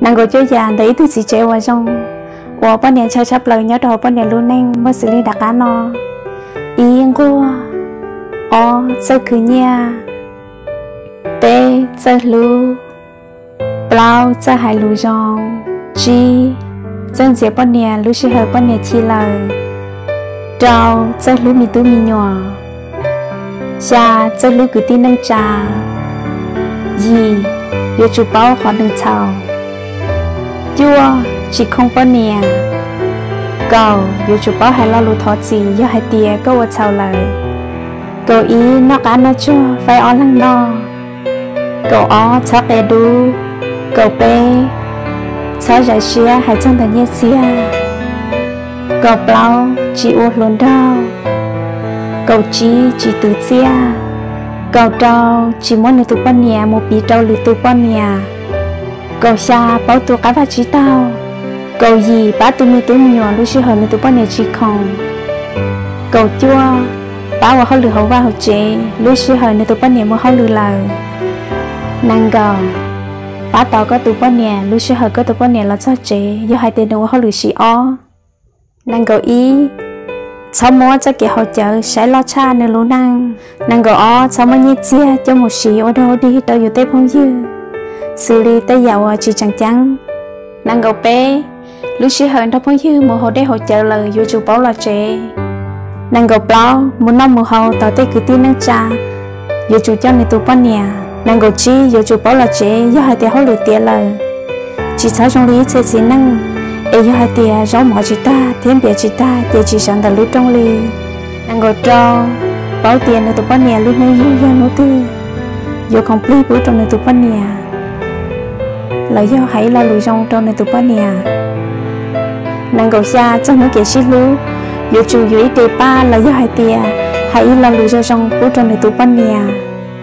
Nees nkaum cuaj yam ntawm ib tug txiv tsev uas zoo, uas poj niam ntshaw tshaj plaws nyob rau hauv poj niam lub neej muaj xws li nram qab no: ib, nquag; ob, txawj khwv nyiaj; peb, txawj hlub; plaub, txawj hais lus zoo; tsib, txawj ntxias poj niam lub sij hawm poj niam chim lawm; rau, txawj hlub me tub me nyuam; xya, txawj hlub kwv tij neej tsa; yim, yuav tsum paub qhov nws txhaum; cuaj, tsis khooj poj niam; kaum, yuav tsum paub hais lo lus thov txim yog hais tias koj ua txhaum lawm; kaum ib, noj qab noj tsuag faib ob leeg noj; kaum ob, txhob qia dub; kaum peb, txhob zais siab hais txog ntawm nyiaj txiag; kaum plaub, tsis ua hluas nraug; kaum tsib, tsis twv txiaj; kaum rau, tsis muab nws tus poj niam mus piv rau lwm tus poj niam; kaum xya, paub tu qab vaj tsib taug; kaum yim, pab tu me tub me nyuam lub sij hawm nws tus poj niam tsis khoom; kaum cuaj, pab ua hauj lwm hauv vaj hauv tsev lub sij hawm nws tus poj niam mus hauj lwm lawm; nees nkaum, pab tos koj tus poj niam lub sij hawm koj tus poj niam los txog tsev yog hais tias nws ua hauj lwm siv ob; nees nkaum ib, txhob muab txoj kev haus cawv saib loj tshaj nws lub neej; nees nkaum ob, txhob muab nyiaj txiag coj mus siv ua dog ua dig rau yus tej phooj ywg, xws li tej yam uas tsis tseem ceeb; nees nkaum peb, lub sij hawm nrog phooj ywg mus haus dej haus cawv lawm yuav tsum paub los tsev; nees nkaum plaub, mus noj mus haus tos tej kwv tij neej tsa yuav tsum coj nws tus poj niam; nees nkaum tsib, yuav tsum paub los tsev yog hais tias hauj lwm tiav lawm. Tsis txhob zoo li ib txhia txiv neej, es yog hais tias zaub mov tsis tag thiab npias tsis tag ces tsis sawv ntawm lub rooj li. Nees nkaum rau, paub tias nws tus poj niam lub hnub yug yog hnub twg, yuav khoom plig pub rau nws tus poj niam los yog hais ib lo lus zoo rau nws tus poj niam. Nees nkaum xya, txog hnub kev sib hlub, yuav tsum yuav ib re paj los yog hais tias hais ib lo lus zoo zoo pub rau nws tus poj niam.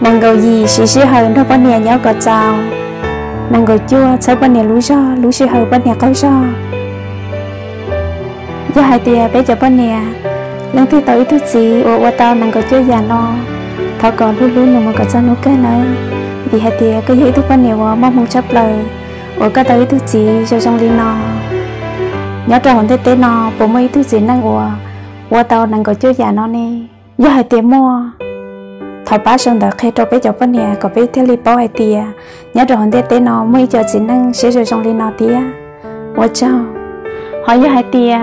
Nees nkaum yim, siv sij hawm nrog poj niam nyob kom txaus. Nees nkaum cuaj, txhawb poj niam lub zog lub sij hawm poj niam qaug zog. Yog hais tias peb cov poj niam leej twg tau ib tug txiv uas ua tau nees nkaum cuaj yam no, thov kom hlub hlub nws mus kom txog hnub kawg nawb, vim hais tias koj yog ib tug poj niam uas muaj hmoo tshaj plaws uas koj tau ib tug txiv zoo zoo li no. Nyob rau hauv ntiaj teb no puas muaj ib tug txiv neej uas ua tau nees nkaum cuaj yam no ne? Yog hais tias muaj, thov pab sau ntawv qhia rau peb cov poj niam kom peb thiaj li paub hais tias nyob rau hauv ntiaj teb no muaj ib co txiv neej siab zoo zoo li no thiab. Ua tsaug. Ho yog hais tias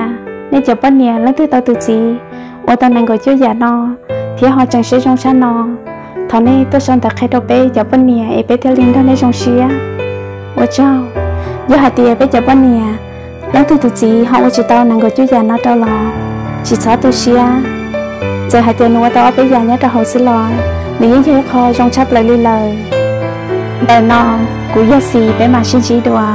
nej cov poj niam leej twg tau tus txiv ua tau nees nkaum cuaj yam no thiab ho tseem siab zoo tshaj no, thov nej tuaj sau ntawv qhia rau peb cov poj niam es peb thiaj li nrog nej zoo siab. Ua tsaug. Yog hais tias peb cov poj niam leej twg tus txiv ho ua tsis tau nees nkaum cuaj yam no rau los tsis txhob tu siab. Txawm hais tias nws ua tau ob peb yam nyob rau hauv xwb los nws yeej yog ib qho zoo tshaj plaws li lawm. Ntawm no kuv yog Xis, peb mam sib ntsib dua.